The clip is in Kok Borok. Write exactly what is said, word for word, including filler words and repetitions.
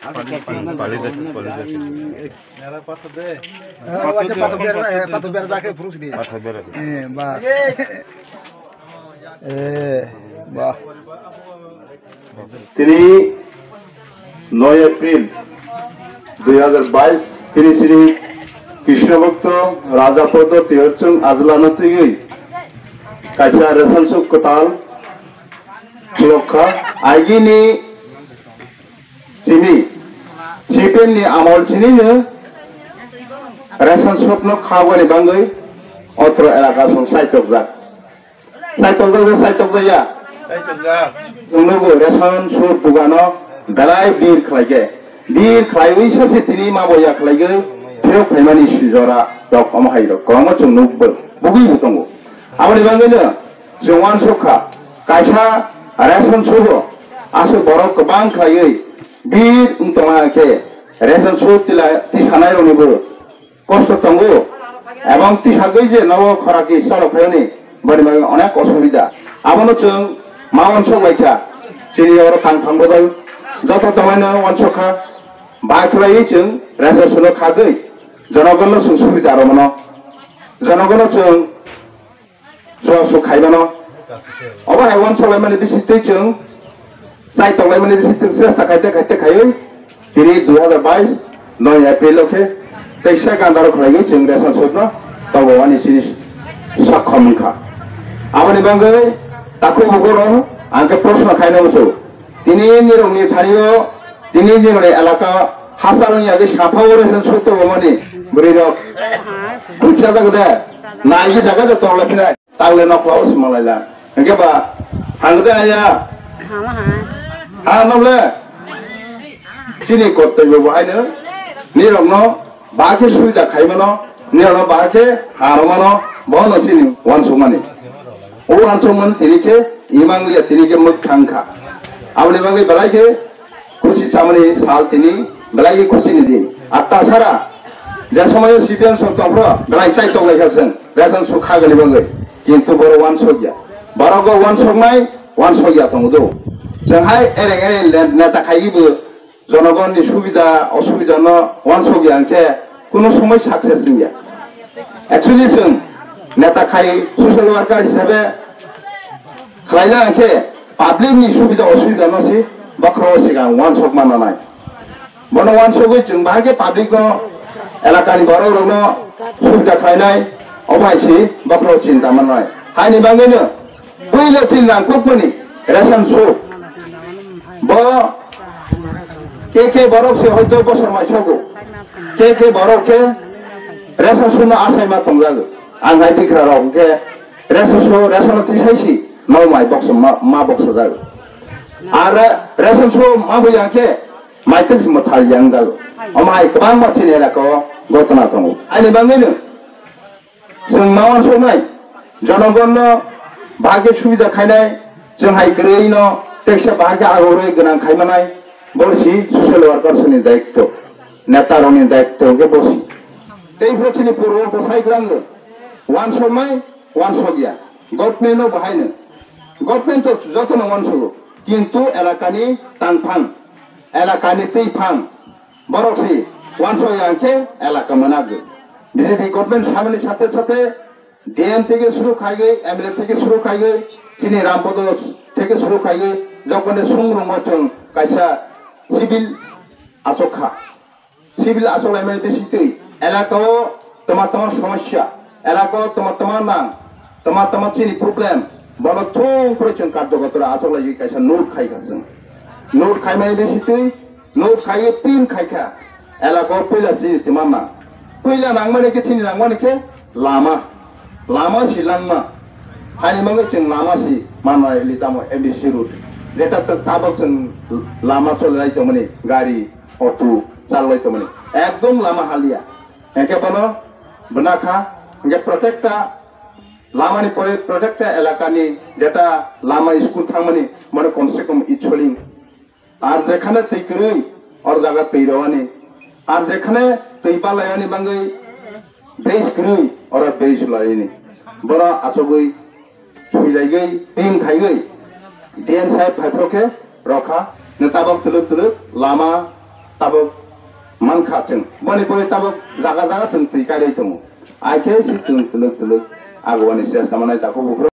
Pali, pali, pali, pali. Eh, wajah patok biar, eh, patok biar jaga purus dia. Patok biar. Eh, bas. Eh, bah. Tini noi April dui hazar bais, tini sini Krishna Bhakta Raja Podo Tiyorchung Ajla no twiwi kaisa ration shop kwtal khulokha. Agini chini, C P M ni amol chini no ration shop no khagwani bangwi otro elaka song saitokjak. Saitokjak, saitokjak ya. Saitokjak. Chwngnogo ration shop dugano belai bir khlaikhe. Bir khlaiwi sosi tini ma boya khlaigwi phirok phaimani sijora rok omo hai rok kwbangma chwng nukbo. Bugwi bo tongo. Aboni bagwino chwng uansukha, kaisa ration shop o aswk borok kwbang khlaiwi bir wng tongma khe ration shop tila tisanai roknibo kosto tongo, ebong tisagwi je nogo khoraki cholok phaiyoni boni bagwi onek osubida. Abono chwng ma uansuk laikha, chini oro tang thang bodol joto tonglaino uansukha, bai khwlaiwi chwng ration shop no khagwi jonogonno chwng subida rwmano, jonogonno chwng Chubachu khaimano. Obo hai uansuk laimani bisingtwi chwng chai tok laimani bisingtwi chwng chesta khaite khaite khaiwi tini dui hazar bais noi April o khe teisa gandaro khwlaiwi chwng ration shop no tolbo ani chini sokhom wngkha. Aboni bagwi takhuk bukhuk rok ang khe proshno khaina muchung. Tini nirokni thario, tini nirokni elaka hachal wngya khe saphao ration shop tongmani bwrwi rok. Buchajak de, nai khe jaga de tong lai phinai. Tangle nok lao sima laila. Hingke ba, hangde aya. Hama hai. Ha, nokle. Chini kottoi bo bo haino. Nirokno, ba khe subida khaimano. Nirokno, ba khe haromano. Bono chini wansukmani. O wansukmani tini khe, imang liya tini khe mwkhang kha. Aboni bagwi belai khe, Khusi chamani sal tini belai khe khusi ni din. Ar tasara je somoyo C P M song tongphro belai chai tok lai kha chwng ration shop khagani bagwi. Kintu borok uansuk ya. Borok o uansuknai, uansuk ya tongo do. Chwng hai ereng ereng le-, neta khai bo jonogon ni subida osubida no uansuk ya hwnkhe kunu somoi success wngya. Actually chwng neta khai social worker hisabe khlaina hwnkhe public ni subida osubida no se bokhoro sigang uansuk mananai. Bono uansugwi chwng bahai khe public no elaka ni borok rok no subida khlainai obo hai se bokhoro chinta mananai. Haini bagwi no puila chini nangkukmani ration shop bo K K borok se hoito bosor mai sogo. K K borok khe ration shop no asai ma tongjago. Ang hai bikra rok hwnkhe ration shop, ration no twi sai si no mai bokso ma, ma bokso jago. Ar ration shop ma bo yang khe mai twi si mo thal yang jago. Omo hai kwbangma chini elaka o gotona tongo. Ani bagwi no Chwng ma uansuknai, jonogonno bahai khe subida khainai, chwng hai kwrwino Teksa bahai khe agorwi gwnang khaimanai, borsi social worker sini daitto, neta rokni daitto hwnkhe borsi. Tei phuru chini purbo bwsai glango, wansoknai, wansokya, government no bahaino, government to jotono wansogo, kintu elakani tangphang, elakani twiphang, borok si wansokya hwnkhe elaka mwnago. B J P government samani sathe sathe D M theke suru khaiwi, M L A theke suru khaiwi, chini Rampodo theke suru khaiwi, jokoni sung rwngma chwng kaisa civil achok kha. Civil achok laimani bisingtwi elakao tama tama somosya, elakao tama tama nang, tama tama chini problem, bono thung khoroi chwng karjo kotora achok laiwi kaisa note khai kha chwng. Note khaimani bisingtwi, note khaiwi print khai kha. Elakao puila chini tama nang. Puila nangmani khe chini nangmani khe lama. Lama si langma. Haini bagwi chwng lama si manna ili tamo M D C road. Jeta ta-, tabok chwng lama cholai tongmani, gari, auto chalai tongmani. Ekdom lama halia. Hwnkhe bono bwna kha, hwnkhe protecta lamani pore protecta elakani jeta lama school thangmani, bono komse kom itsoling. Ar jekhane twi kwrwi, or jaga twi rwani. Ar jekhane twi balaiyani bagwi bridge kwrwi, oro bridge laini. Bono achugwi swilaigwi, pin khaiwi, D M saheb phaiphro khe rokha, ne tabok twlwk twlwk lama tabok mankha chwng. Boni pore tabok jaga jaga chwng twi kailai tongo. Ai khe si chwng twlwk twlwk agowani ses tamo nai takhuk buphuru.